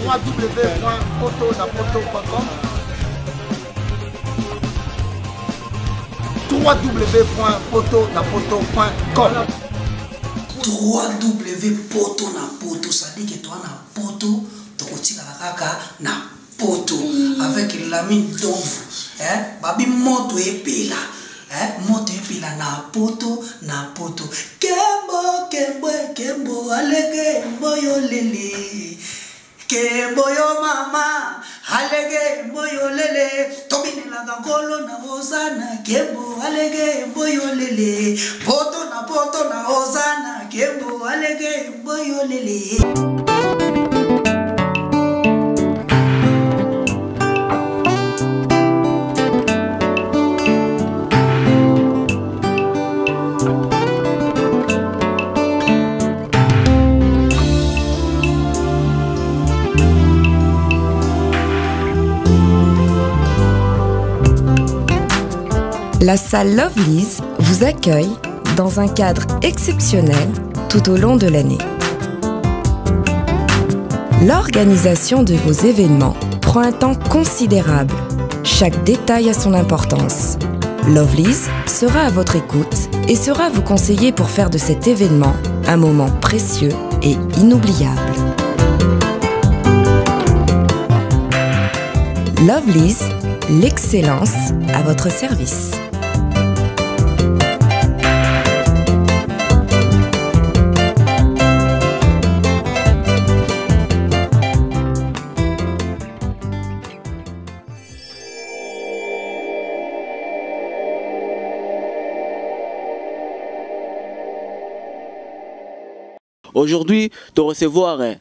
www.potonapoto.com www.potonapoto.com 3w poto na poto sadike toa na poto tokotikala kaka na poto avec Lamine Donvu eh babi moto epela eh moto epela na poto na poto kembo kembo kembo alege mboyo lele kembo yo mama alege mboyo lele tobinelaka nkolo na ozana kembo alege mboyo lele poto na poto na ozana kembo alege mboyo lele. La salle Lovely's vous accueille dans un cadre exceptionnel tout au long de l'année. L'organisation de vos événements prend un temps considérable. Chaque détail a son importance. Lovely's sera à votre écoute et sera vous conseiller pour faire de cet événement un moment précieux et inoubliable. Lovely's, l'excellence à votre service. Aujourd'hui, to recevoir eh,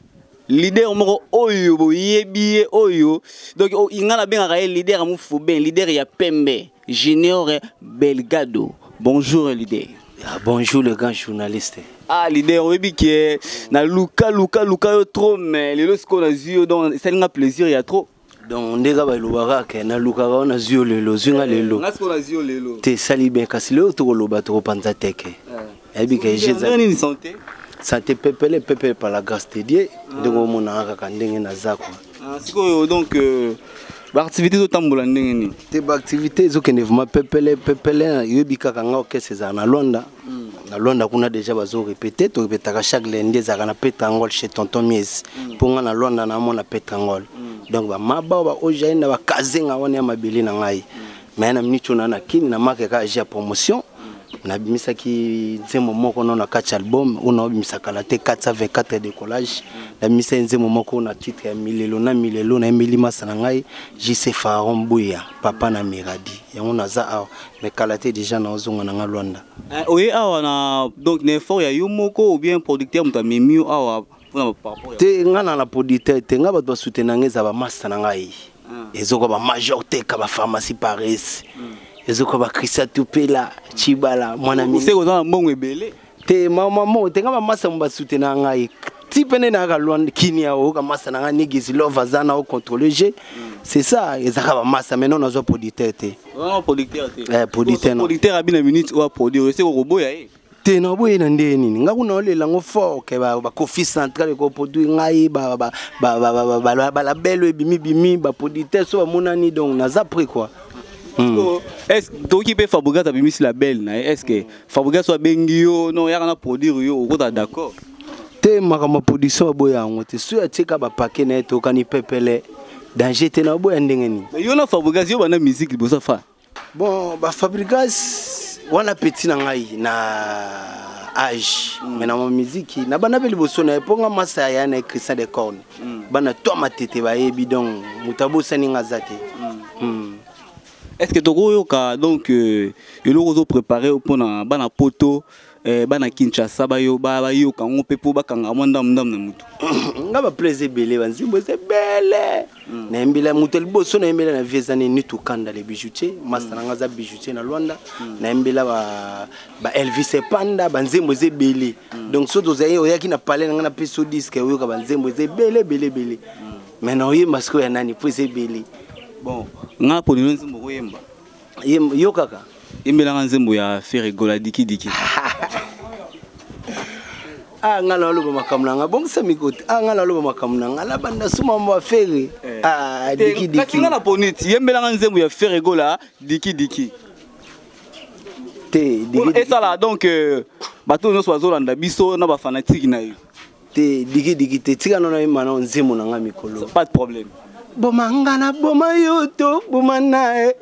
leader moko oyo boyebi ye oyo donc oh, nga nabengaka ye leader ya mofube leader ya pembe junior belgado. Bonjour leader. Ah, bonjour le grand journaliste. Ah leader, oyebi ke na luka luka luka yo trop, mais lelo sikoyo nazwi yo, donc esali nga plaisir ya trop. Donc ndenge balobaka ke nalukaka wana nazwi yo lelo, ozwi nga lelo. Nga sikoyo nazwi yo lelo. Te, esali bien, kasi lelo tokoloba tokopanza teke. Nayebi ke je Ndenge nini santé? Santé pepele pepele par la grâce de Dieu. Ndenge omonaka kaka ndenge naza quoi. Ah, sikoyo donc baactivité ezotambola ndenge nini? Te, baactivité ezokende vraiment pepele pepele. Yoyebi kaka nga orchestre ezala na Luanda. Na Luanda kuna déjà bazo répéter, torépétaka chaque lundi, ezalaka na Petrangol chez Tonton Mies. Mpo nga na Luanda naamona Petrangol. Donc bamaba oyo baojaye na bakazenga wana ya mabele na ngai. Mais na minute oyo na na kini na marke kaka ya promotion. Nabimisaki nzembo moko no na kati ya album oyo naobimisa kala te, 424 décollage. Nabimisaki nzembo moko na titre ya Milelo na Milelo, nayembeli masa na ngai JC Pharaon Buya, papa na Miradi. Yango naza awa, mais kala te déjà naozonga na nga Luanda. Oye awa na donc na effort ya yo moko ou bien producteur moto amemi yo awa mpona par rapport ya Te, nga na producteur te, nga bato basoutenir nga eza bamasta na ngai. Ezoka bamajor teka bapharmacie Paris, ezoka baChristian Tupela Chibala mwana mi. Oseki oza na mbongo ebele. Te, mama mo te, nga bamasta mo basoutenir ngai ti pene nayaka Luanda kini awa, oyoka masta na ngai Nigis Love aza na ocontrôle g, c'est ça, ezaka bamasta. Maintenant nazwa producteur te. Vraiment producteur te? Eh, producteur non. Producteur abi na minute oyo aproduire, oseki okoboya ye? Te, naboye na ndenge nini? Nga kuna olela yango fort ke bakofi central ekoproduire ngai, balabelo ebimibimi, baproducteur so bamonani, donc naza prêt quoi. Est-ce toki mpe Fabregas abimisi label na ye, est ce que Fabregas so abengi yo non yaka na produire yo, okota d'accord? Te, makambo ya production baboya yango te. Soki atieka bapake na ye, tokani pepele, danger te, na baboya ndenge nini? Mais yo na Fabregas, yo banda musique liboso fa. Bon, bafabrigas wana petit na ngai na age, mais na miziki na banda mpe liboso na ye, mpo nga masa ya na ye Christian de Corne, bana to matete bayebi, donc moto abosani nga aza te. Est ce que tokoyoka donc eloko ozopréparé mpona bana poto, bana Kinshasa bayoka yango mpe mpo bakanga mwa ndamu ndamu na motu? Nga baplaise ebele, banzimbo eza ebele. Nayembela moto ya liboso nayembela na vie eza nini, Tukanda le bijoutier, master na nga aza bijoutier na Luanda. Nayembela ba Elvis Epanda, banzembo eza ebele. Donc so tozali oyaki na palais na nga, napesi yo disque, oyoka banzembo eza ebele ebele ebele. Mais na oyemba sikoyo ya nani? Po eza ebele. Bon, nga ponelo nzembo koyemba. Yo kaka. Yembelanga nzembo ya Ferre Gola, dikidiki. Ah, nga naloba makambo na nga, bongisa mikote. Ah, nga naloba makambo na nga, nabanda suma mwa Ferre. Ah, diki Kasi diki. nga na poniti, yembelanga nzembo ya Ferre Gola diki diki. Te, diki diki. Esala donc bato nyonso bazolanda biso na bafanatike na yo. Te, diki diki te, tika nano nayemba nao nzembo na nga mikolo. Pas de problème. Boma nga na boma yo to boma na ye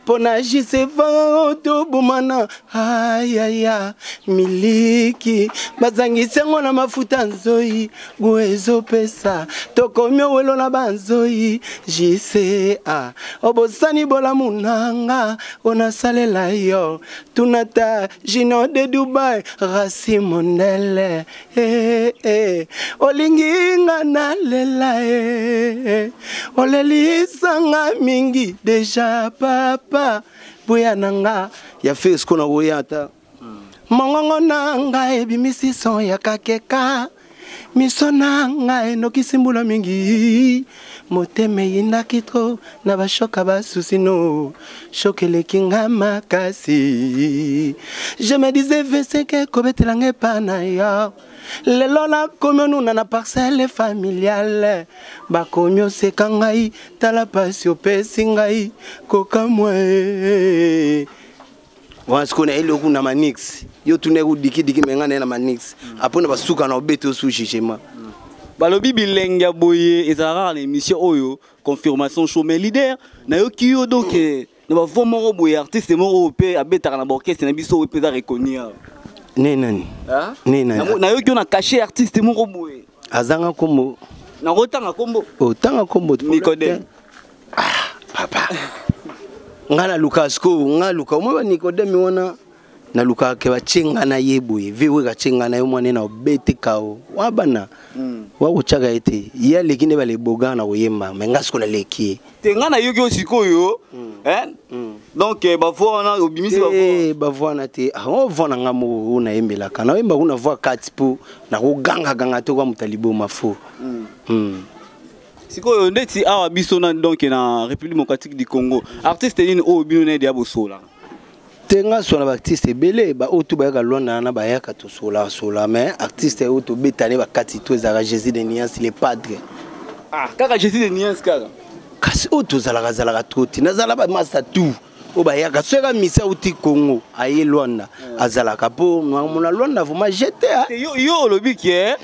mpo na jiseva to boma na ayaya miliki bazangisi yango na mafuta nzoi gu ezopesa tokomi owelo na banzoi jca obosani bolamu na nga onasalela yo tunata Junior de Dubai rasi mondele eh, eh. Olingi nga nalela eh. Olelisa nga mingi deja papa boya na nga ya fe siko na koya ata mongongo na nga ebimisi son ya kakeka miso na nga enokisi mbula mingi motema eyindaki tro na bashoka basusi no shok eleki nga makasi. Je me disais veseke kobetela nga epa na yo lelo nakomi onuna na parcelle familiale bakomi oseka ngai tala pasi opesi ngai kokamwa e. Wana sikoyo nayeli oku na manix yo tuna eku dikidiki me ngai naye na manix apres na basuka na obete osu jugement. Balobi bilenge ya boye ezalaka kaka na émission oyo confirmation show, mais leader nayoki yo donc na bavo moko boye artiste moko oyo mpe abetaka na baorchestre na biso oyo mpe eza reconnu awa. Ne nani? Ah? Ne nani? Nayoki yo na cachet artiste moko boye. Azanga kombo. Nakotanga kombo. Otanga kombo. Nicodème. Ah, papa. Nga naluka sikoyo, nga naluka omoi ba Nicodème wana nalukaka ke batie nga na ye boye ve oyo katie nga na ye mwana ye na obete kao wa bana wakotiaka ye te ye aleki nde baleboga na koyemba me nga sikoyo naleki ye te nga nayoki yo sikoyo hein? Donc bavoix wana obimisi bavoix. Te, bavoix wana te. Ah, oyo voix na nga moko oyo nayembelaka nayemba kuna voix kati mpo nakogangaganga te kwa moto ya liboma fo. Sikoyo ndeti awa biso na donc na République démocratique du Congo artiste nini oyo bino na ye deya bosola? Te nga sola ba artiste ebele ba oyo tu bayaka Luanda wana bayaka tosola sola mais artiste oyo tobetane bakati to ezalaka Jésus de Nuance le padre. Ah, kaka Jésus de Nuance kaka. Kasi oyo tozalaka zalaka trop te nazala ba master tout oyo bayaka soki kaka misa auti Congo aye Luanda azalaka po mona Luanda vraiment jete, hein. Te, yo olobi ke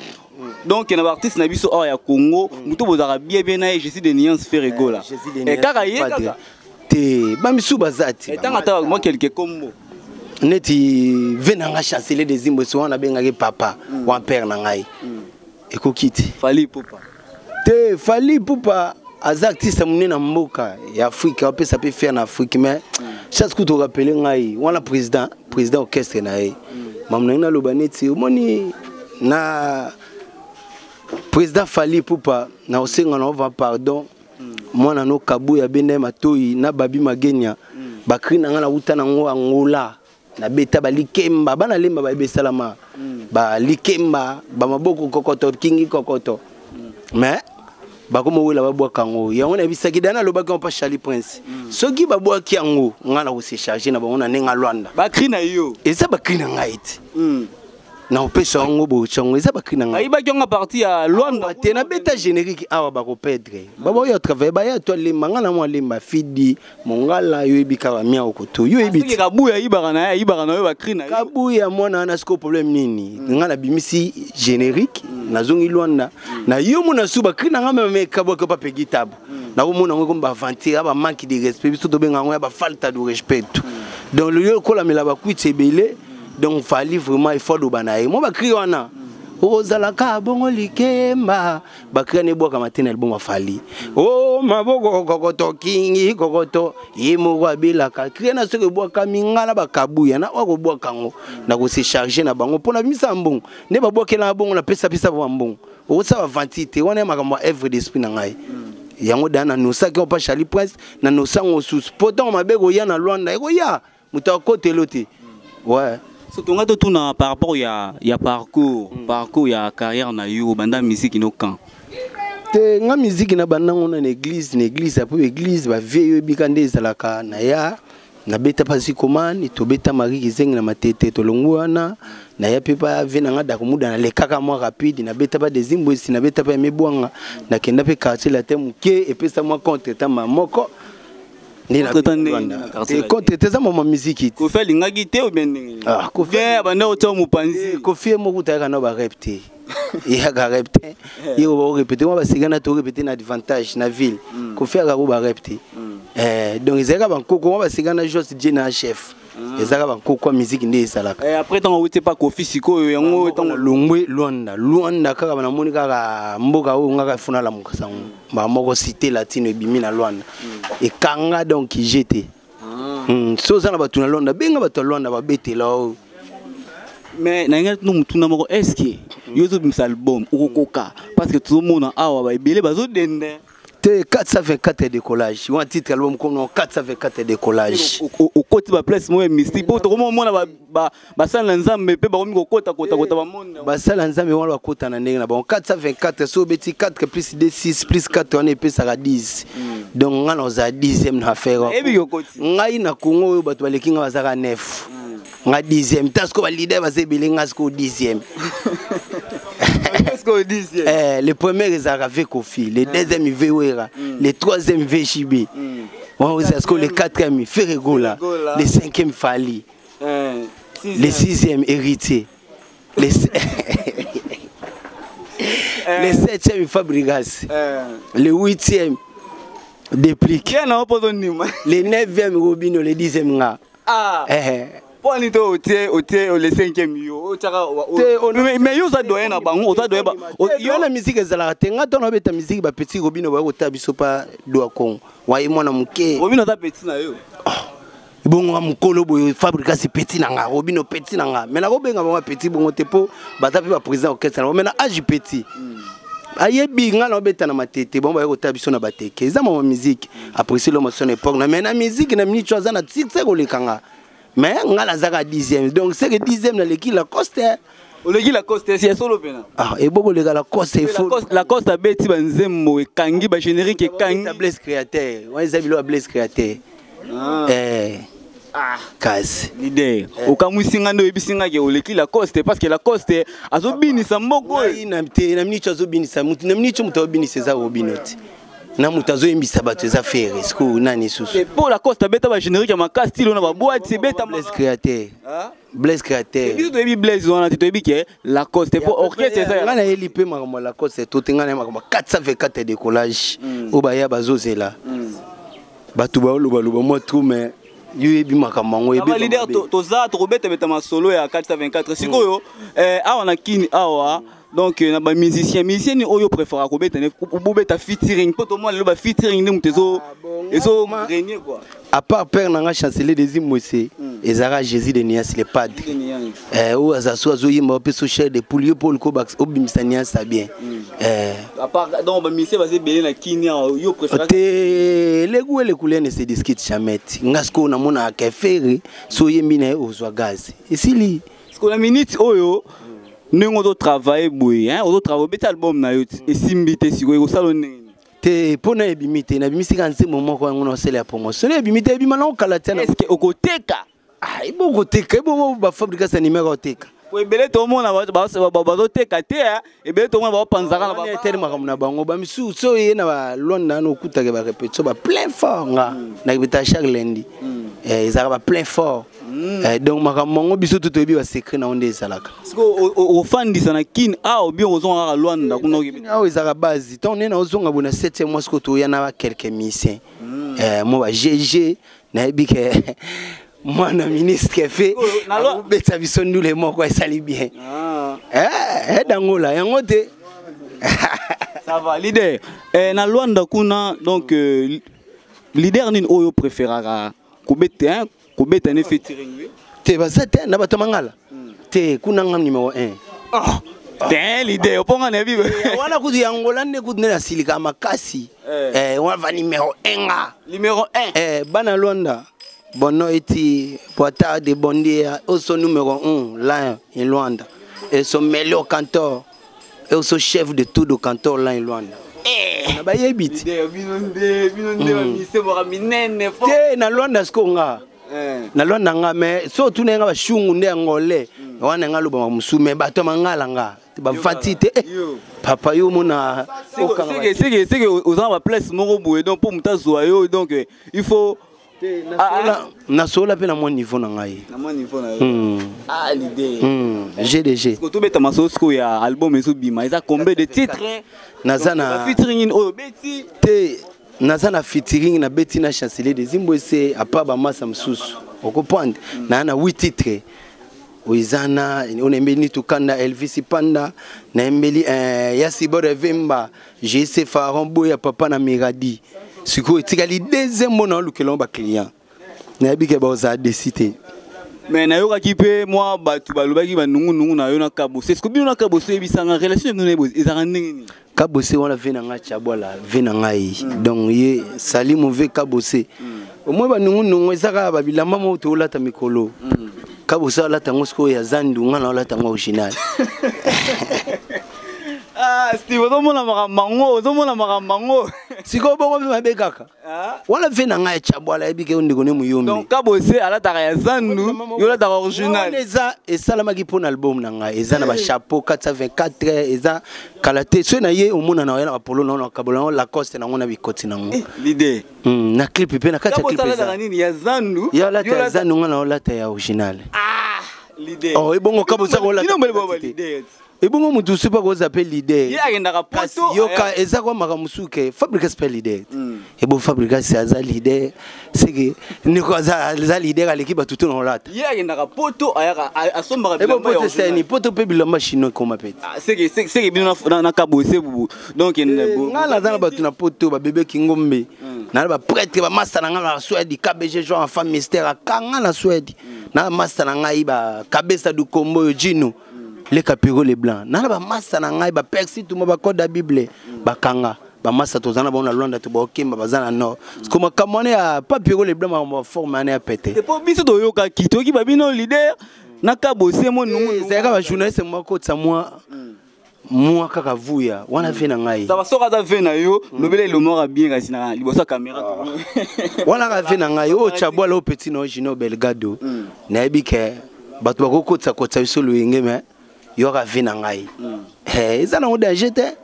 donc na artiste na biso awa ya Congo moto bozalaka bien bien na ye Jésus de Nuance Ferre Gola. Jésus de Eh, Nuance, kaka ye padre. kaka. Te ba misu baza te. Eh, tanga ata moi quelque kombo. Neti ve na nga chancelier des Zimbo so wana bengaki papa wa père na ngai. Ekoki te. Fally Ipupa. Te Fally Ipupa aza artiste monene na mboka ya Afrique, apesa pe fier na Afrique mais chaque coup to rappeler ngai wana président, président orchestre na ye. Mamu na ngai naloba neti omoni na président Fally Ipupa na osenga na ova pardon. Mwana no Kabuya benda matoi na Babi Magenya bakri na nga na uta na ngo Angola na beta ba likemba bana lemba ba besalama ba likemba ba maboko kokoto kingi kokoto mais bakomo wela babwaka yango yango na bisaki dana lobaki pa Charlie Prince soki babwaki yango nga na ko se charger na bango na nenga Luanda bakri na yo eza bakri na ngai te na opesa yango bochango eza bakri na ngai bayibaki yango parti ya Luanda te na beta générique awa bakopedre baba oyo travailler baya to alemba nga na mwa lemba fidi mongala yo yebi kaka mia okoto yo yebi Soki Kabuya ayibaka na ye ayibaka na yo bakri na yo Kabuya mwana wana siko problème nini nga na bimisi générique nazongi Luanda na yo mona su bakri na nga meme Kabuya ko pa pegi tabu na ko mona ngo comme ba aventure ba manque de respect biso to benga ngo ya ba falta de respect donc le yo kola mela ba kwitse ebele donc fallait vraiment il faut loba na ye mo bakri wana ozalaka bongo likemba bakri ne bwaka matena album afali o maboko kokoto kingi kokoto ye moko abelaka kri na soki ebwaka minga na bakabuya na oyo akobwaka yango na kose charge na bango mpona bimisa mbongo nde babwakela bongo napesa pesa ba mbongo okosala bavanti te wana ya makambo ya œuvre d'esprit na ngai yango da na nosaki opa Charlie Prince na nosango susu po ntango mabe ekoya na Luanda ekoya moto akotelo te. Ouais. So tonga to tuna par rapport ya parcours, parcours ya carrière na yo banda musique no quand. Te nga musique na banda ngona na église, na église après église ba vieux yo bika nde ezalaka na ya Nabeta mpa Zikomani, tobeta Marie Kizengi na Matete, tolongu wana. Naya mpe pa vie na nga Dakumuda, nalekaka mwa rapide, nabeta pa Dezimbwesi, nabeta pa Emebwanga, nakenda mpe Quartier Latin moke, epesa mwa contre temps ma moko. Nde na Contre-temps ndenge Rwanda. na Quartier Eh, Latin. contre temps eza mwa miziki te. Kofi alingaki te ou bien ndenge nini? Ah, Kofi- Bien, abanda kotia mopanzi. Eh, Kofi ye moko tayaka na barep te, eyaka rep te, ye orépété mwa basika na torépété na advantage na ville. Kofi ayaka ko barep te. Eh, donc ezalaka bankoko mwa basika na Jos Die na chef, ezalaka bankoko ya musique nde ezalaka. Eh, après ntango awuti pa Kofi sikoyo yango ntango Longwe Lwanda, Lwanda kaka namoni kaka mboka oyo ngaka efuna lamuka sango mbala moko Cité Latine ebimi na Lwanda, ekanga donc jete. So oza na bato na Lwanda, benga bato ya Lwanda babetela oyo. Mais na ngai no motuna moko: est ce que yo ozobimisa album, okokoka? Parce que tozomona awa baebele bazodende. Te, 424 décollage wana titre album kono, 424 décollage. Okoti baplace moko ya mystique mpo tokomomona basali na Nzambe mpe bakomi kokota kota kota bamonde. Basala Nzambe wana bakota na ndenge na bango. 424, so obeti 4 plus 2, 6 plus 4 wana epesaka 10. Donc ngai na ozala 10e na affaire. Nayebi okoti. Ngai na Congo oyo bato baleki ngai bazalaka 9, nga 10e. Ta sikoyo baleader baza ebele, nga sikoyo 10e. Est-ce que 10e? Eh, le premier ezalaka V Kofi, le deuxième V Wera, le troisième V JB, wana sikoyo le quatrième Ferre Gola, Gola. Le cinquième Fally, le sixième Héritier, le septième Fabregas, le huitième Déplique, Ye na mpo ozondima. Le neuvième Robino, le 10e nga. Ah. Eh, mpo ani te otie le cinquième yo otiaka? Te, Mais yo oza doyen na bango, oza doyen yo na musique ezalaka te. Nga ntango nabeta musique, bapetit Robino baya kotala biso pa do ya Congo waye mwana moke. Robino aza petit na yo? Bongo nga mokolo boye, Fabregas petit na nga, Robino petit na nga, mais nakobenga bango petit bongo te mpo baza mpe baprésident orchestre na bango, mais na age petit ayebi nga na obeta na Matete, bango baye kotala biso na bateke. Eza mama musique apprécie l'homme à son époque na, mais na musique na minute aza na succès koleka nga, mais nga nazaka 10e. Donc c'est que 10e naleki Lacoste. Oleki Lacoste ya solo mpena? Ah, eboko oleka Lacoste, il faut Lacoste abeti banzembo ekangi, bagénérique ekangi. Blaise Créateur wana eza bilo ya Blaise Créateur. Eh, kasi Leader, okamwisi nga nde oyebisi nga ke oleki Lacoste, parce que Lacoste azobinisa mboka oyo. Ngai na te, na miniti azobinisa mutu, na miniti moto azobinisa eza Robino te, na moto azoyembisa bato eza Ferre. Sikoyo nani susu? Mpo Lacoste abeta bagénérique ya makasi tilo na baboîte ebeta. Blaise Créateur, Blaise Créateur. Biso toyebi Blaise wana te, toyebi ke Lacoste mpo orchestre eza Ngai nayeli mpe makambo ya Lacoste to te. Ngai naye makambo ya 424 décollage oyo baya bazozela bato baolobaloba mwa trop, mais yo yebi makambo yango. Aba leader, toza tokobetabeta masolo ya 424 sikoyo. Awa na Kini awa, donc na bamusicien, musicien ni oyo préférera kobeta ne bobeta featuring? Mpo tomona lelo bafeaturing nde moto ezo régner quoi. À part père na nga Chancelier des Imwese, ezalaka Jésus de Nias, le padre. Eh, oyo aza so azoyemba mpe so chair de poule, yo mpo oliko obimisa Nias bien. Eh, À part donc bamusicien baza ebele na Kini awa, yo préférera? Te, le goût et le couleur ne se discute jamais te. Nga sikoyo namonaka Ferre, so oyembi na ye ozwa gaz, esili. Parce na minute oyo ndenge ozotravaille boye, hein, ozotravaille, obeti album na yo esimbi te, sikoyo ekosala ndenge nini? Te, mpo na ebimi te, nabimisi kaka nzembo moko yango na osala ya promotion. Ebimi te, ebima na okala te. Est ce que okoteka? Ah, ebongo koteka, ebongo bafabrikasi ya nimero oteka. Po ebele tomona bazoteka te, hein. Ebele tomona baopanzaka na Wana etali makambo na bango. Bamisusu so oye na balwanda wana, okutaka barépétition baplein fort. Nga narépéta chaque lundi. Eh, ezalaka baplein fort. Eh, donc makambo yango biso to toyebi basecret na ngo nde ezalaka. Sikoyo ofandisa na Kini awa bien, ozonga kaka Lwanda kuna okebeta? Awa ezalaka base. Ntango nde naozonga boye na 7e mois, sikoyo toya na quelques musiciens. Eh, mo ba GG nayebi ke mwana ministre fe akobetisa biso ndule moko esali bien. Eh, eh, dangola yango te. Ça va, leader. Eh, na Lwanda kuna donc leader nini oyo préférera kobeta, hein, kobeta ne featuring we? Te, baza te na bato mangala te kuna, nga numéro 1. Oh, te leader, oponga na yebi. Wana kutu ya Angola nde kutu nde nasilikaka makasi. Eh. Eh, wana va numéro 1 nga. Numéro 1. Eh, bana Lwanda, bono eti boa tarde, bom dia. Eu sou número 1 lá em Luanda, eu sou melhor cantor, eu sou chef de tout do cantor lá em Luanda. Na bayebi te. Leader, bino nde bamise boka minene fort. Te, na Lwanda sikoyo nga. Na Lwanda nga, mais so otuna ye nga bashungu nde angolais wana, nga alobama mosusu, mais bato ya mangala nga bavati te. Eh, papa, yo omona. Seke oza na baplace moko boye, donc mpo moto azwa yo, donc il faut Nasola mpe na mwa niveau na ngai. Na mwa niveau na yo. Ah, l'idée. GDG. Tobeta masolo sikoyo ya album ezobima. Eza combien de titres? Naza na featuring nini oyo beti? Te, naza na featuring nabeti na Chancelier de Zimbwese, apa bamasa mosusu, okomprendre. Naa na 8 titres oyo eza na oyo nayembeli Nitu Kanda, Elvis Panda, nayembeli Yasibor Vemba, JC Faron Boya, papa na Miradi. Sikoyo etikali deuxième mona olukela ngo baclient, nayebi ke baozala desi te. Mais nayokaki mpe mwa bato balobaki banungunungu na yo na Kabose. Est-ce bino na Kabose, oyebisanga relation na bino ezalaka ndenge nini? Kabose wana ve na ngai, Chabwala ve na ngai. Donc ye Salimu ve Kabose, omoi banungunungu eza kaka babilamba moko toolata mikolo. Kabose alata yango sikoyo ya zandu, nga na olata yango original. Ah, Steve, ozomona makambo yango, ozomona makambo yango. Sikoyo bongo mpe mabe kaka wana ve na ngai ya Chabwala, ayebi ke ndeko ne Muyombe. Donc Kabose alataka ya zandu, yo olataka original. Wana eza esalamaki mpo na album na ngai, eza na bachapeau 424, eza kala te. Soki na ye omona na oya na bapolo nango, na kabola yango, Lacoste nango na bikoti nango. L'idée. Na clip mpe, na kati ya Kabose clip alataka eza nini? Ya zandu? Ye alata ya zandu, ngai na olata ya original. L'idée. Oh, ebongo Kabose akolata Bino mbele bo te. leader. Ebongo motu mosusu mpe akoza mpe leader. Ye akendaka Kasi poto. yoka, eza kwa makambo mosusu ke Fabrigas mpe leader. Ebo Fabrigas aza leader, seke ndeko aza leader, aleki bato to na olata. Ye akendaka poto, ayaka asombaka Ebo bilamba ya poto eseni, poto mpe bilamba chinois ekoma pete. Ah, seke bino na Kabose bubu donc Ngai naza na bato na poto, babebeki ngombe na baprêtre, bamasta na ngai na Swede, KBG Jean Enfant Mystère akanga na Swede, na masta na ngai bakabesa du Kombo oyo Jino le Capiro le Blanc, na bamasta na ngai bapersi tuma bacode ya Bible bakanga. Bamasta toza na bango na Lwanda, to baokemba baza na nord. Siko makambo wana ya Papiro le Blanc, makambo baforme wana ya pete. Mpo biso toyokaki, toyoki babino leader na Kabose mo nungu. Ezalaka bajournaliste moko kotisa mwa kaka vuya wana ve na ngai. Ça va, soki aza ve na yo, lobela elomora bien, kasi na liboso ya caméra. Wana kaka ve na ngai oyo Chabwala, oyo petit na oyo Junior Belgado. Nayebi ke bato bakokotisa kotisa biso loyenge, me yo kaka ve na ngai. Eh, eza nango danger te.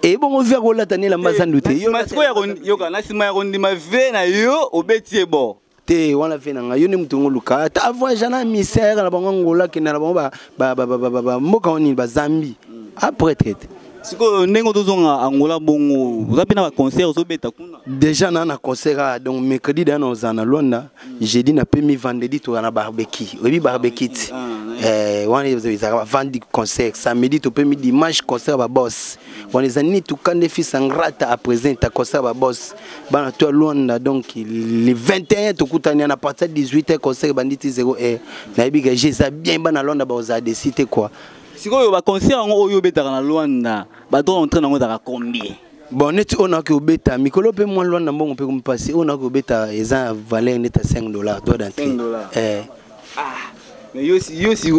Ebongo ve akolata ne elamba zandu te. Yo Na sikoyo ya yoka, na nsima ya kondima ve na yo, obeti ye bo. Te, wana ve na ngai, yo nde moto ngo luka ata avoyage na misère na bango Angola, akende na bango mboka ngo nini, bazambi aprêtre te. Sikoyo ndenge tozonga Angola bongo, oza mpe na baconcert ozobeta kuna? Déjà na concert, ah, donc mercredi da na ozala na Lwanda, jeudi na pemi, vendredi toza na barbecue, oyebi barbecue ti. Eh, wana ezalaka bavandi concert, samedi topemi, dimanche concert ya babos. Wana eza nini, tukande fils angrata apresente concert ya babos, bana to ya Lwanda. Donc le 21 tokutani na partir ya 18h, concert ebandi ti 0 heure. Nayebi ke je eza bien, bana Lwanda bakozala desi te quoi. Sikoyo baconcert yango oyo obetaka na Lwanda, badroit d'entrée nango ezalaka combien? Bon, neti oyo nakoki kobeta mikolo mpe mwa Lwanda, mbongo mpe mpasi, oyo nakoki kobeta eza valeur neti ya 5 $ droit d'entrée. 5 $. Eh. Ah, mais yo si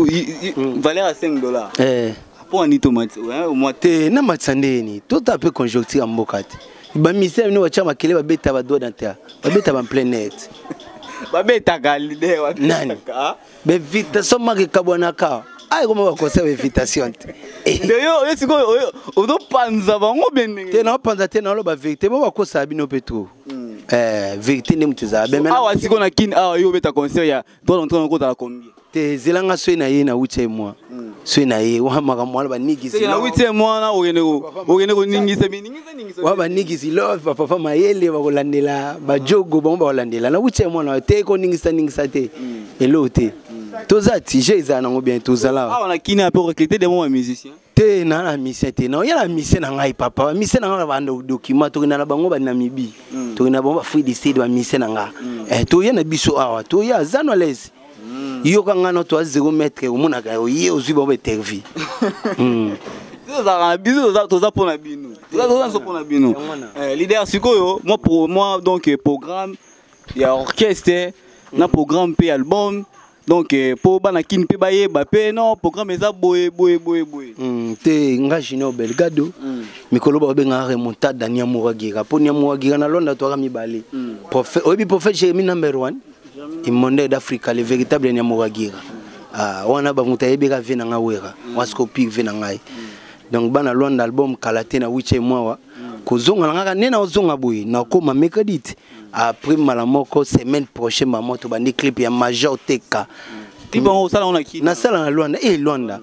valeur ya 5 $? Eh. Mpo ani tomati mwa? Te, na matisa ndeni, tota mpe conjoncture ya mboka te. Bamisere bino batya makele, babeta badroit d'entrée, babeta ba plein net. Babetaka, leader. Nani? Babetaka. Bainvitation maka ekabwanaka, ayekoma baconcert bainvitation te. Nde yo sikoyo oyo ozopanza bango bien ndenge? Te, naopanza te, naoloba vérité bo bakosala bino mpe trop. Eh, vérité nde moto ezala bien. Awa sikoyo na Kini awa, yo obeta concert ya droit d'entrée nango kozala combien? Te, ezelanga soki na ye na huitième mois, soki na ye wa makambo wana banigisi. Seke na huitième mois wana okende koningisa biningisa ningisa. Wa banigisi love, bapapa mayele bakolandela, bajogo bango bakolandela na huitième mois na te, koningisa ningisa te, eloko te. Toza ti je ezala nango bien, tozala. Awa na Kini ape recruter des bons musiciens? Te, na mission te, na oya na mission na ngai papa, mission na ngai banda document, tokenda na bango banamibi, tokenda na bango baFruit du Sud, bamission na nga. Eh, toya na biso awa, toya aza no à l'aise. Yoka nga no toa 0 mètre, omonaka oye ozwi bango bainterview. Biso tozalaka na biso, toza mpo na bino, toza biso mpo na bino. Yango wana. Eh, leader, sikoyo moi pour moi donc programme ya orchestre na programme mpe album, donc mpo bana Kini mpe bayeba mpe non, programme eza boye boye boye boye. Te, nga Junior Belgado, mikolo babengaka remontada Niamouragira, mpo Niamouragira na Londres toaka mibale. Oyebi prophète Jérémie number one. Imonde d'Afrique, le véritable Nyamoragira. Ah, wana ba muta yebeka vie na nga wera. Wasko pig vie na ngai. Donc bana Luanda, album kala te na wiche mwawa. Kozonga na ngaka nena ozonga boye na koma mercredi te. Après mbala moko semaine prochaine maman to bandi clip ya Major Teka. Clip yango osala ngo na Kini? Nasala na Luanda, eh Luanda.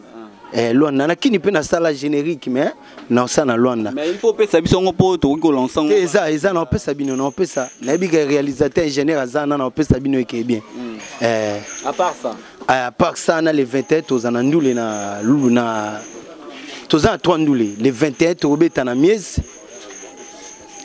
Eh, Luanda na Kini mpe nasala générique, mais naosala na Luanda. Mais il faut opesa biso yango mpo tokoki kolansa ngo. Te, eza na opesa bino, na opesa, nayebi ke réalisateur ingénieur aza na opesa bino eke bien. Eh, À part ça? À part ça, na le 21 toza na ndule na lulu na toza na 3 ndule. Le 21 tobeta na Miezi,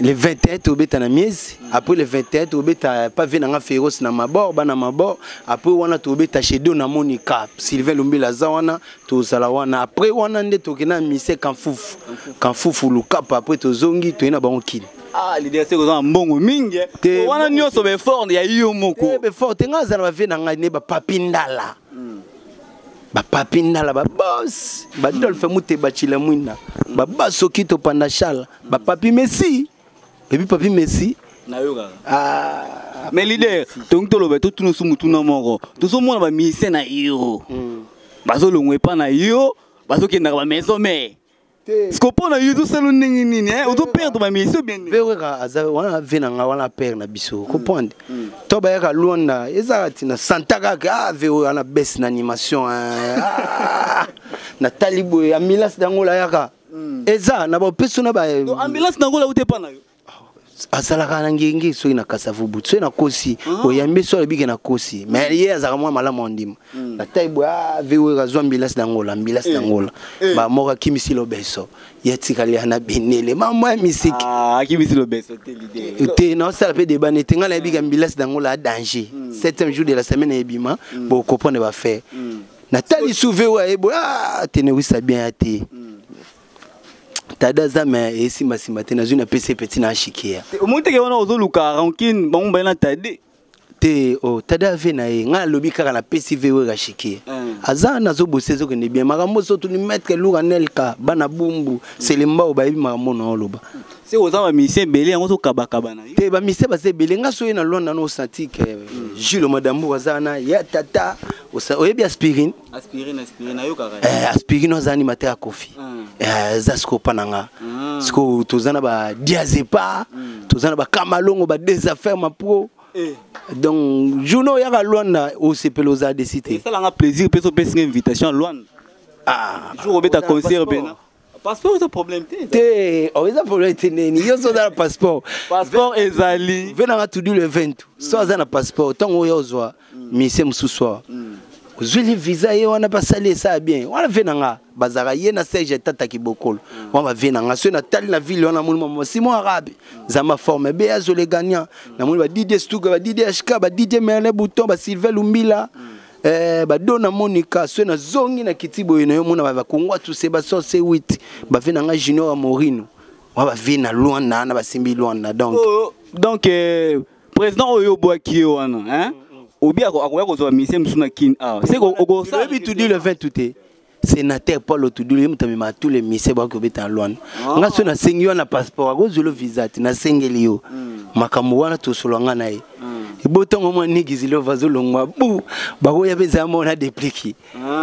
le 21 tobeta na Miezi, après le 21 tobeta pa ve nanga Féroce na Mabor, bana Mabor. Après wana tobeta chez Do na Monica, Sylvain Lumbila aza wana, tozala wana. Après wana nde tokenda mise Kamfufu, Kamfufu Lukapa. Après tozongi, toye na bango Kini. Ah, leader, se koza na mbongo mingi, eh. Te, wana nyonso baeffort ya yo moko. Te, befort te, nga aza na bave na ngai ne bapapi ndala, bapapi ndala, babos, badolphe muteba, chila mwinda, babasoki topanda shala, bapapi Messi, ebi papi Messi. Nayokaka. Ah, Mais leader, tongi toloba, totuna su mutuna moko. Tozomona bamusicien na yo bazolongwa epa na yo, bazokendaka bamaison mare. Te. Siko mpo na yo ezosala ndenge nini, eh? Ozoperdre bamusicien bien nini? Verweka aza wana ve na nga wana, père na biso, comprendre to bayaka Luanda, ezaka ntina santa kaka. Ah, ve oyo wana bese na animation, hein. Ah, natali boye ambulance dangola yaka eza na bapeso na ba Donc, ambulance nango lauti epa na yo? Azalaka na ngenge soki na Kasavubu, soki nakosi oyambi so alobike nakosi, mais ye azalaka mwa malamu, ondima natai boye. Ah, ve oyo azwa ambulance dangola, ambulance dangola bamoko akimisi lobeso, ye atikali ya na benele mambo ya misiki. Ah, akimisi lobeso te, leader. Te, naosala mpe débat nete ngai nayebika ambulance dangola a danger. Septième jour de la semaine ebima, bokocomprendre bafaire. Natali suve oyo ayeboye, ah, tenewisa bien ya te. Tada aza me esimbasimba te, nazwi napesi ye peti na ashikia. Omoni teke wana ozoluka rancune, bango baye na Tade. Te, o Tada ave na ye, ngai alobi kaka napesi ve oyo ashikia. Aza nazobose, ezokende bien. Makambo so tuni maître Lura Nelka, bana Bumbu, Selemba oyo bayebi makambo na oloba. Se oza bamusicien ebele, yango ozokabakaba na yo. Te, bamise baza ebele. Nga soki na Lwanda no osanti ke Jules Madambour aza wana ya tata. Oyebi aspirine? Aspirine, aspirine nayokaka. Eh, aspirine aza animateur ya Kofi. Eh, eza sikoyo mpa na nga. Sikoyo toza na badiazepa, toza na bakamalongo, ba des affaires mapro. Donc journée oyaka Lwanda, osepela, oza desi te. Esalanga plaisir mpe so opesinga invitation ya Lwanda. Ah, jour obeta oza na concert. passeport? Pena passeport eza problème te. Te, oh, eza problème te. Neni yo so oza na passeport? Passeport ezali. Ve nanga tudi le 20 so aza na passeport, ntango oyo ozwa mise mosusu awa, ozwili visa ye wana, basali esala bien wana. Ve na nga bazalaka ye na Serge Tata Kibokolo wana, bave na nga. Soki natali na ville wana, namoni mama Simon Arabe, Zamba forme be azole gagnant, namoni ba Didier Stuka, ba Didier HK, ba Didier Merlin Bouton, ba Sylvain Lumbila, eh, badona Monica. Soki nazongi na kiti boye na yo mona bakongwa tuse baso C8, bave na nga Junior ya Morino wana, bave na Lwanda wana, basimbi Lwanda donc. Oh, donc président oyo obwaki ye wana, hein? Obi akoya kozwa musicien mosusu na Kini awa, se okosala. Oyebi tudi le 20 te, sénateur Paul Otudulu, ye moto amemaka tous les musiciens bakoki kobeta na Lwanda. Nga so nasengi wana passeport, akozwela visa te. Nasengeli yo makambo wana, tosolola nga na ye. Ebotango mwa nigizilova azolongwa bu, bakoya mpe ezala moko na dépliki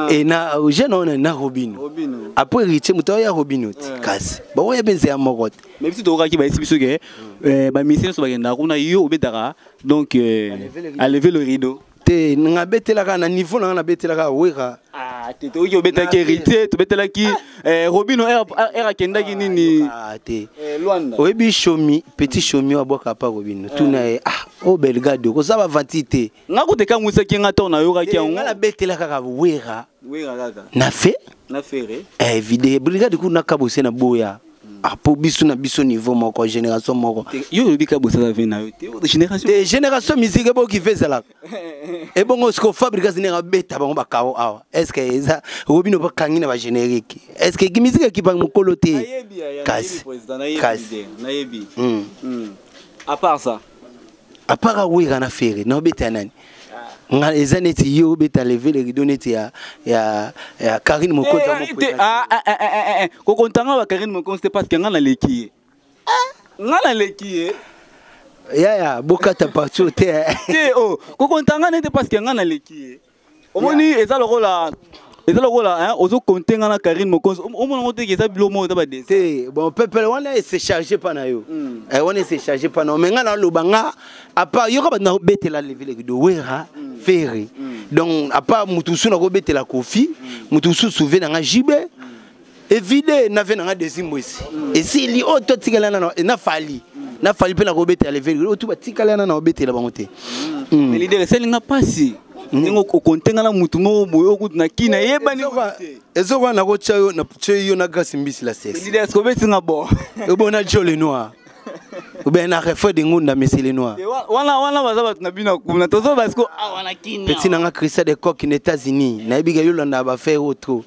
e na jeune wana na Robino. Robino. Après Héritier, moto aoya Robino te, kasi bakoya mpe nzela moko te. Mais biso tokokaki, bayesi biso ke bamusicien nyonso bakendaka kuna, yo obetaka donc alever le rideau. Te, nga betelaka na niveau na nga, nabetelaka Wera. Ah, te, tokoki obetaki Héritier, tobetelaki Robino r akendaki nini. Ah, te. Lwanda. Oyebi Shomi, petit Shomi oyo abwaka pa Robino, tuna ye. Ah, o Belgado kozala bavanti te. Nga kuteka mwisaki nga ntango nayokaki yango. Nga nabetela kaka Wera. Wera kaka. Na fe. Na Fere. Eh, vide brigade kuna kabose na boya. Ah, po biso na biso niveau moko, génération moko. Yo olobi kabosala ve na yo te, génération. Te, génération musique eboki ve ezalaka ebongo. Siko Fabrigas ndenge abeta bango bakao awa, est ce que eza Robino bakangi na bagénérique? Est ce que musique ekipaka mokolo te? Kasi Nayebi. À part ça? À part awera na Fere, na obeta nani? Nga eza neti yo obeta lever le rideau neti ya Karine Mokonzi. Kokontanga ba Karine Mokonzi te, parce que nga naleki ye, nga naleki ye. Yaya, bokata partout te. Te, oh, kokonta nga nete parce que nga naleki ye. Omoni eza lokola eza lokola hein, ozo compter nga na Karine Mokonzi. Omona ngo te ke eza bilo moko eza ba des. Te, bon peuple wana e se charger pa na yo. Eh, wana e se charger pa na yo. Mais nga na loba nga à part yoka ba na betela level de Wera, Ferre. Donc à part mutu mususu na ko betela Kofi, mutu mususu ve na nga JB. Evide na ve na nga Desi Mwesi. Esili oyo to tikala na na Fally. Na Fally pe na ko betela level. Oyo tu ba tikala na na betela bango te. Mais leader esali nga pasi. Ndenge okonte nga na mutu moko boye okutu na kina yebani te. Ezo wana ko tya yo na tya yo na Grace Mbisi la sexe. Leader est-ce que obeti nga bon? Obo na Joe le Noir. Ou bien na refait de Ngunda Messi le Noir. Wana wana baza bato na bino kuna tozo parce que awa na kina. Petit nanga Christian de Coq na États-Unis. Na yebi ka yolanda ba faire trop.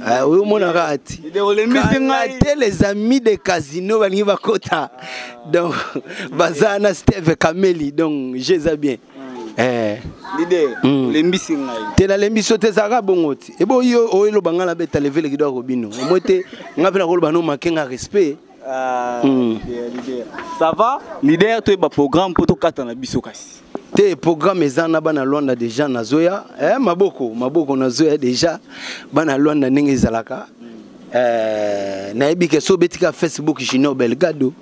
Ah, oyo omonaka ati te les amis de casino balingi bakota donc baza na steve kameli donc je eza bien. Eh. Leader, olembisi ngai. Te, nalembisi yo te, ezalaka bongo ti ebo yo oyeloba ngai nabeta level kido akobino omoi te ngai mpe nakoloba no make nga respect. Ah, leader, leader. Ça va leader, toyeba programme mpo tokata na biso kasi. Te, programme eza na bana Lwanda déjà nazoya, eh, maboko maboko nazoya déjà bana Lwanda ndenge ezalaka. Eh, nayebi ke so obetika Facebook Junior Belgado,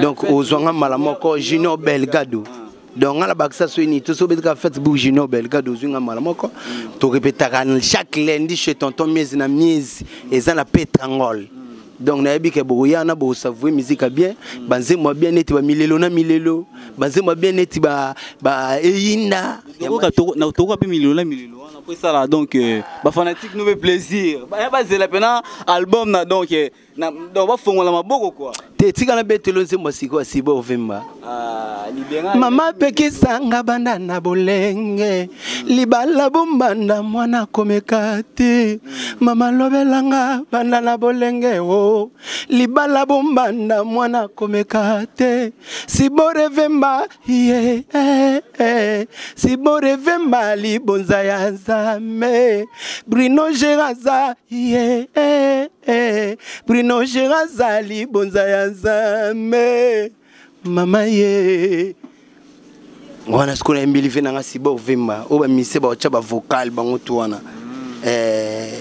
donc ozwanga mbala moko Junior Belgado. Donc nga na bakisa so nini to so obetika Facebook Junior Belgado, ozwi nga mbala moko. Torepetaka chaque lundi chez tonton Miezi na Miezi, eza na Petrangol. Donc nayebi ke bokoya na bokosavoure musique ya bien, banzembo ya bien neti bamilelo na milelo, banzembo ya bien neti ba eyinda. Tokoka mpe milelo na milelo wana po esala donc bafanatique no mpe plaisir bazela mpena album na donc na donc bafongola maboko quoi. Te, tika na betelo nzembo ya sikoyo ya Sibo Ovemba. Ah, libera. Mama pekisanga banda na bolenge, libala bombanda mwana komeka te. Mama lobelanga banda na bolenge, o libala bombanda mwana komeka te. Sibore vemba ye, eh, eh. Sibore vemba libonza ya Nzambe. Bruno Geraza ye, eh, eh. Bruno Geraza libonza ya Nzambe. Mama ye wana sikoyo nayembeli ve nanga Sibo Vemba oyo bamise baotya bavocal bango tu wana. Eh,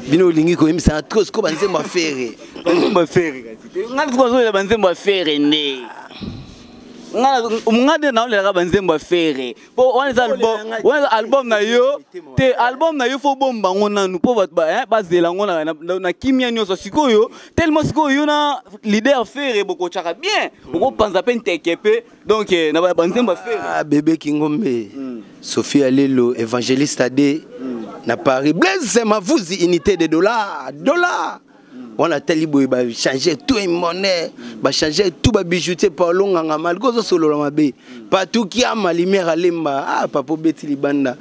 bino olingi koyembisana trop sikoyo banzembo ya Ferre. Banzembo ya Ferre kasi nga sikoyo azolela banzembo ya Ferre nde nga nde naolelaka banzembo ya Ferre po wana eza album, wana eza album na yo te. Album na yo fo bomba yango nanu mpo bato bazela yango na kimia nyonso. Sikoyo tellement sikoyo yo na leader Ferre bokotyaka bien, okopanza mpe nteke mpe donc na banzembo ya Ferre. Ah, bébé Kingombe, Sophie Alelo, évangéliste AD na Paris, Blaise Mavuzi, unité de dollars dollars wana tali boye bachange tout monnaie, bachange tout babijoutier Paolo Nganga malgré ozosolola mabe partout kiama lumière alemba. Ah papa obeti libanda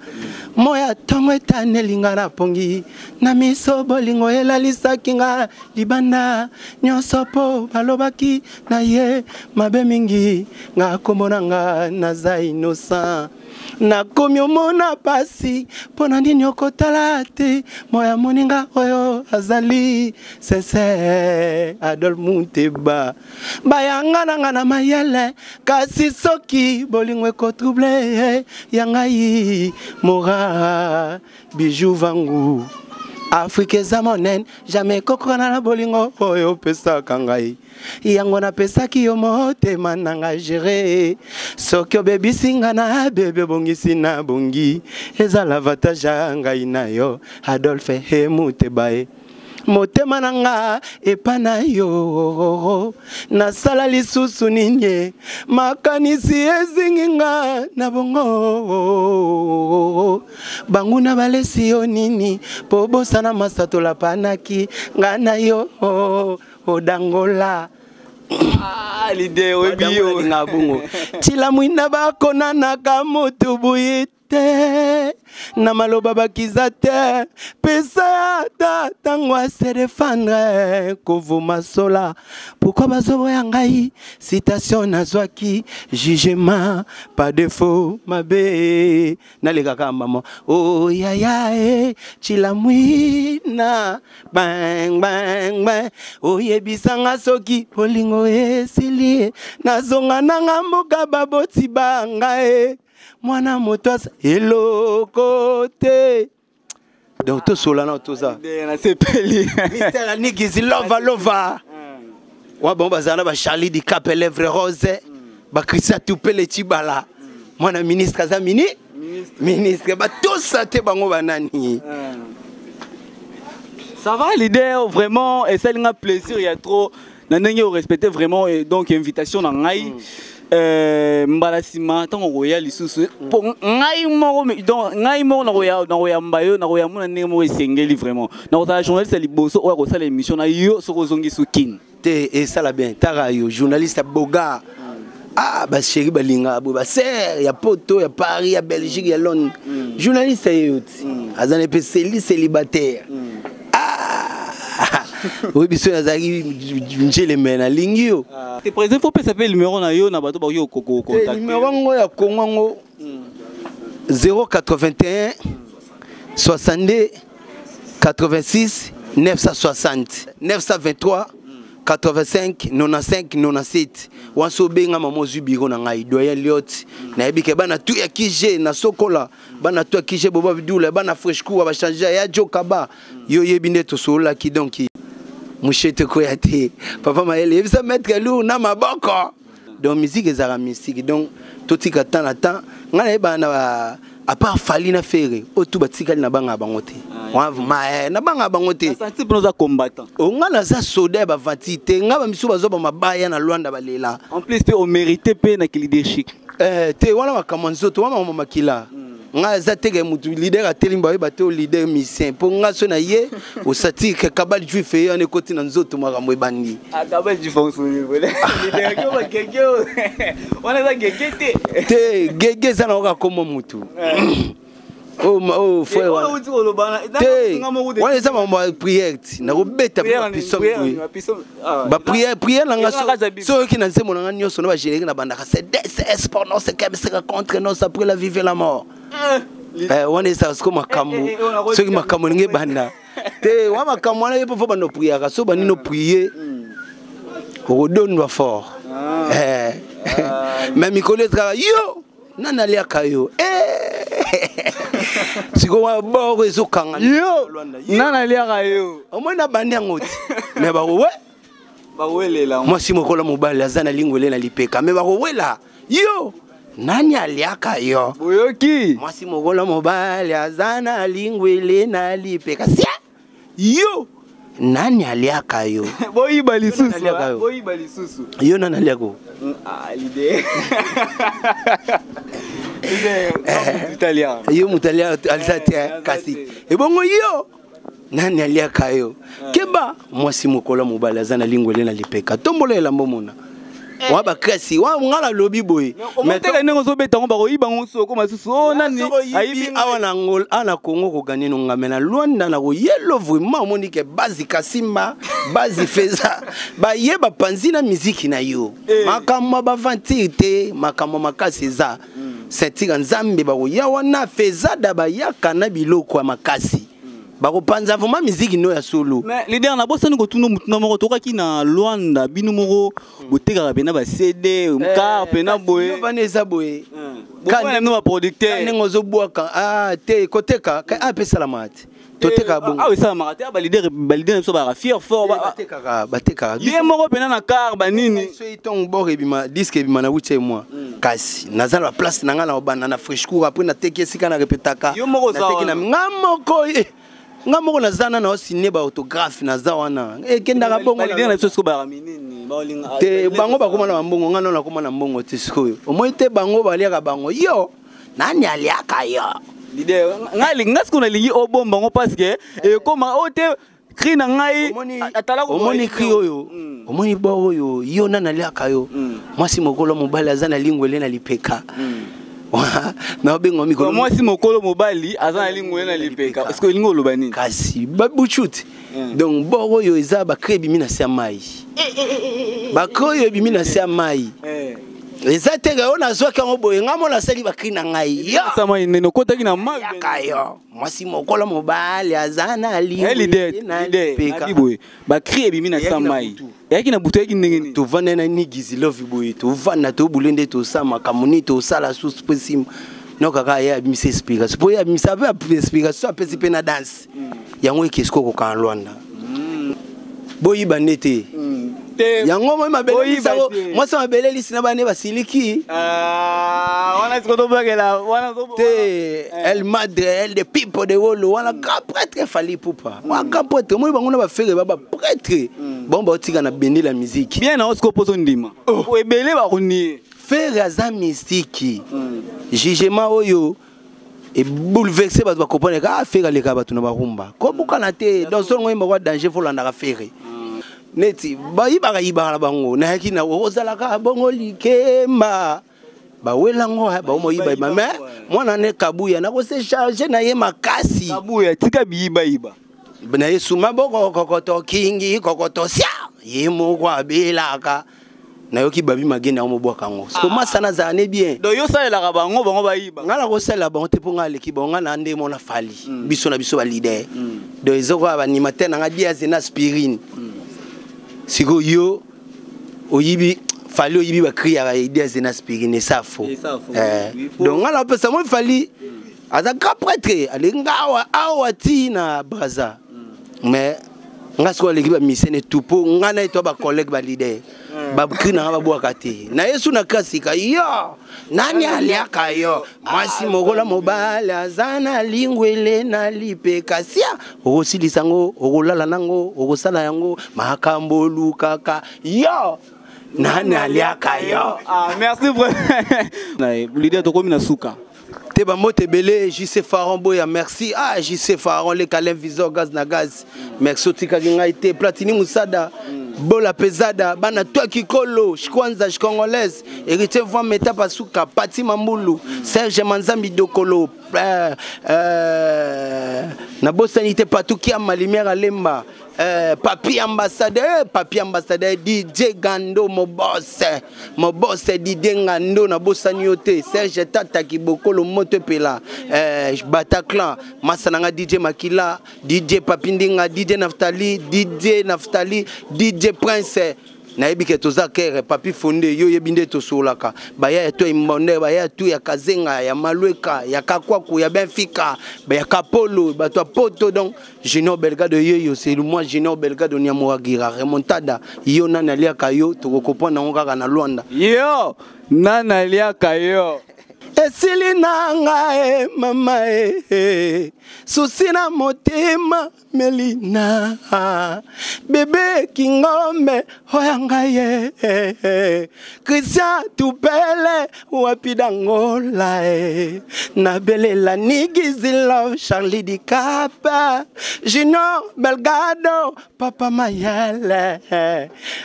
moya ntongo etanelinga na pongi na miso bolingo elalisaki nga libanda nyonso mpo balobaki na ye mabe mingi nga kombo na nga naza innocent nakomi omona pasi mpo na nini okotala te moya moninga oyo azali sincere. Adolphe Muteba bayanga na nga na mayele kasi soki bolingo ekotrouble ya ngai mora bijou vangu Afrike eza monene jamais kokokana na bolingo oyo opesaka ngai. Yango napesaki yo motema na ngai gere soki obebisi nga na bebe obongisi na bongi ezala avantage ya ngai na yo. Adolphe Emuteba ye motema na nga epa na yo nasala lisusu nini makanisi ezingi nga na bongo banguna balesi yo nini po bosana masatola panaki nga na yo odangola. Ah, leader oyebi yo. Nga bongo tila mwinda bakonanaka motu buyi. te na maloba bakiza te pesa ata ntango ase defendre kovuma sola pourkui bazoboya ngai citation nazwaki jugement par défaut mabe nalekaka mama oyaya oh, e chilamwina bang bang bang oyebisanga soki bolingo esili nazonga nanga mboka baboti banga e mwana moto asa eloko te donc tosola nao toza nasepeli mister anigizi lova lova wa bango bazala na bacharlie dicap lèvre rose bachristien tupele cibala mwana ministre aza mini ministre batosa te bango banani. Ça va leader, vraiment esali nga plaisir ya trop na ndenge orespecte vraiment et donc invitation na ngai. Mbala nsima ntango okoya lisusu mpo ngai moko donc ngai moko nakoyamba yo, nakoyamba na ndenge moko esengeli. Vraiment nakozala journaliste ya liboso oyo akosala émission na yo soki ozongi sukini. Te, esala bien. Taka yo journaliste ya boga, ah bachéri balingaka boye basere ya Poto, ya Paris, ya Belgique, ya Londres. Journaliste ye yo ti aza na mpe celi célibataire. Ah oyebi so nazalaki njele me nalingi yo. Te, président, faut pesa mpe numéro na yo na bato bakoki kocontacte. Numéro yango ya Kongo yango 081 62 86 960 923 85 95 97. Wanso obenga mama, ozwi biro na ngai doyen Liot. Nayebi ke bana tu ya kige na sokola, bana tu ya kige boba bidula, bana frescour bachange ya jokaba yo oyebi nde tosololaki. Donc mushete koya te, papa mayele yebisa maître lour na maboko. Donc musique ezalaka mystique, donc totika temps na temps. Ngai nayebana na à part Fally na Ferre oyo tu batikali, na bangaka bango te. Wana nabangaka bango te. Santi mpona oza combattant. Nga naza soda ya bavanti te. Nga bamisu bazwa bamabaya na Lwanda balela. En plus mpe omérite mpe na leadership. Te, wana makambo ya nzoto, wana makambo makila. Nga aza teke mutu leader atelemi, bayeba te o leader musicien, mpo nga so na ye osatike kabali juif ye wana ekoti na nzoto, makambo ebandi. Kabali juif wana eza gege te. Te, gege eza na oka kombo mutu oyo frère wana te, wana eza makambo ya prière ti nakobeta baprière. Prière na nga so oyoki na nzembo na nga nyonso na bagénérique na bandaka c'est dcs pour non c'est kebiseka contre non après la vie et la mort. Wana ezala siko makambo, soki makambo ndenge ebanda te wa makambo wana ye mpo fo banda opriaka. So banini oprie, okodondwa fort. Mais mikolo ezalaka yo nani aliaka yo sikoyo wana boro ezokanga. Yo nani aliaka yo? Omoi nabandi yango ti me bakowe bawelela. Mwasi mokolo mobali aza na lingwele na lipeka me bakowela yo nani aliaka yo. Boyoki. Mwasi mokolo mobali aza na lingwele na lipeka sia yo nani aliaka yo. Boyiba lisusu. Aliaka yo. Boyiba lisusu. Yo nani aliaka yo? Ah, leader, leader italien. Yo moto alisa te kasi ebongo yo nani aliaka yo? Keba, mwasi mokolo mobali aza na lingwele na lipeka, tombola elamba omona wa bakasi wa nga nalobi boye. Omoteka ndenge ozobeta yango, bakoyiba yango so okoma susu o nani ayibi. Awa na Angola, awa na Congo koganye nongame na Lwanda na koyelo vraiment omoni ke bazi kasimba bazi feza baye bapanzi na miziki na yo. Makambo ya baventure te, makambo makasi eza ceinture Nzambe. Bakoya wana fezada bayaka na biloko ya makasi, bakopanza vraiment miziki no ya solo. Mais leader, nabosani kotuna mutuna moko. Tokaki na Lwanda, bino moko botekaka mpena ba CD car mpena boye. Wana eza boye. Bokwana bino baproducteur. Ndenge ozobwaka te koteka mpe esalamaka te, toteka bongo. Awa esalamaka te, baleader na biso bazalaka fier fort. Batekaka, batekaka. Ye moko mpena na car banini. Soki ntongo bor ebima, disque ebima na 8 mois, kasi naza na baplace na ngai na kobanda na Frescour, après nateki esika na repetaka. Yo moko oza Nateki na wana. Nga moko, nga moko naza na naosine baautographe, naza wana ekendaka bongo. Baleader na biso siko bazalaka minene, baolinga Te, bango bakóma na bambongo, nga nano nakóma na mbongo te. Sikoyo omoi te, bango baliaka bango yo nani aliaka yo? Leader, ngai nga siko nalingi obomba yango parce que ekoma oyo te cri na ngai. Omoni cri oyo, omoni bo oyo yo nani aliaka yo, mwasi mokolo mobali aza na lingwele na lipeka. Naobenga mikolo. Mwasi mokolo mobali aza na lingwele na lipeka. Est-ce que olingi oloba nini? Kasi babuchu te. Donc bor oyo eza bacri ebimi na se ya mai, bacri oyo ebimi na se ya mai eza te oyo nazwaki yango boye. Ngai mo nasali bacri na ngai yo. Sama nene okotaki na mai. Yaka yo, mwasi mokolo mobali aza na leader na leader lipeka. Nabi boye, bacri ebimi na Eyaki sa na mai. butu. Eyaki na butu, eyaki ndenge nini? Tovanda na nigizi love boye, tovanda, tobule nde tosala makambo nini, tosala susu mpo nsima no kaka ye abimisa explication, mpo ye abimisa mpe explication, apesi mpe na danse yango. Ekesi kokokana Lwanda, boyiba nde te. Te. Yango moi mabele Boyiba lisango te. mwasi mabele lisi na bane basiliki. Ah, wana sikoyo tobakela wana te, el madre, el de people de wolo wana, grand prêtre Fally Ipupa wana, grand prêtre. Moi bango na bafere ba baprêtre bango baotika na bendela ya musique. Bien na sikoyo mpo tondima. Po ebele bakonie. Fere aza mystique. Jugement oyo ebouleverse bato, bakomprendre ka ah, Fere aleka bato na barumba kobukana te. Donc songo oyemba kwa danger, folandaka Fere neti bayibaka yibaka na bango. Nayaki na ozalaka bongo likemba, bawelango baomoyibayiba, mais mwana ne Kabuya nakose charge na ye makasi. Kabuya, tika biyibayiba. Na ye suma boko kokoto kingi kokoto sia ye moko abelaka. Nayoki babi magene yango mobwaka yango siko masa nazala ne bien. Donc yo osalelaka bango, bango bayiba. Ngai nakosalela bango te, mpo ngai aleki bango. Ngai na nde mona Fally, biso na biso baleader. Donc ezokoya baanimateur na ngai Diaze na aspirine. Sikoyo yo oyibi Fally, oyibi bacri ya Diaze na aspirine, esa faux. Esa faux. Eh, Oui, po- donc ngai napesa moi Fally aza grand prêtre, aleki nga awa awa ti na Braza. Mais nga sikoyo aleki bamisene tu, mpo nga na ye to bacollègue baleader, bacri na nga babwaka te. Na ye su na klasika yo, nani aliaka yo, mwasi mokola mobali aza na lingwele na lipeka sia, okosilisa yango, okolala nango, okosala yango makambo olukaka yo, nani aliaka yo. Ah, merci vraiment leader, tokomi na suka. Te, bambote ebele. JC Faron Boya, merci. Ah, JC Faron le Calin Visor, gaz na gaz, merci. Otikaki ngai te. Platini Musada Bola Pezada, bana twaki kolo Shkwanza Congolaise, Héritier Voi Meta Pasuka, Pati Mambulu, Serge Manzambi Dokolo, nabosani te Patuki Ama Lumière Alemba, Papi Ambassadeur, Papi Ambassadeur, DJ Gando Mobose, Mobose Didie Ngando, nabosani yo te. Serge Tata Kibokolo Moto Epela, Bataclan, masa nanga DJ Makila, DJ Papi Ndinga, DJ Naftali, DJ Naftali, DJ Prince. Nayebi ke toza kere Papi Fonde, yo oyebi nde tosololaka. Baya ya to imbonde, baya tu ya Kazenga, ya Malweka, ya Kakwaku, ya Benfica, ya Kapolo, bato ya Poto. Donc Junior Belgado yeyo, c'est moi Junior Belgado Nyamoagira remontada. Yo nani aliaka yo, tokokoprendre yango kaka na Lwanda. Yo nani aliaka yo. Esili na ngai mama e, susi na motema melina bebe kingombe oya ngai ye Christian Tupele wapi dangola e nabelela nigizilo Charlie Dicapa Junior Belgado Papa Mayele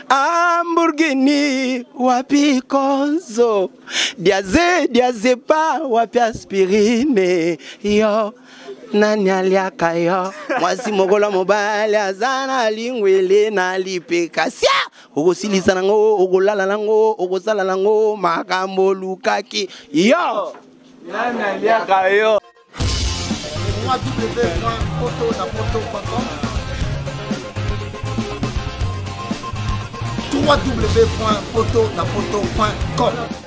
Hamburgini wapi konzo diaze diazepa wapi aspirine yo nani aliaka yo, mwasi mokolo mobali aza na lingwele na lipeka sia, okosilisa nango, okolala nango, okosala nango makambo olukaki yo. Nani aliaka yo. www.potonapoto.com, www.potonapoto.com.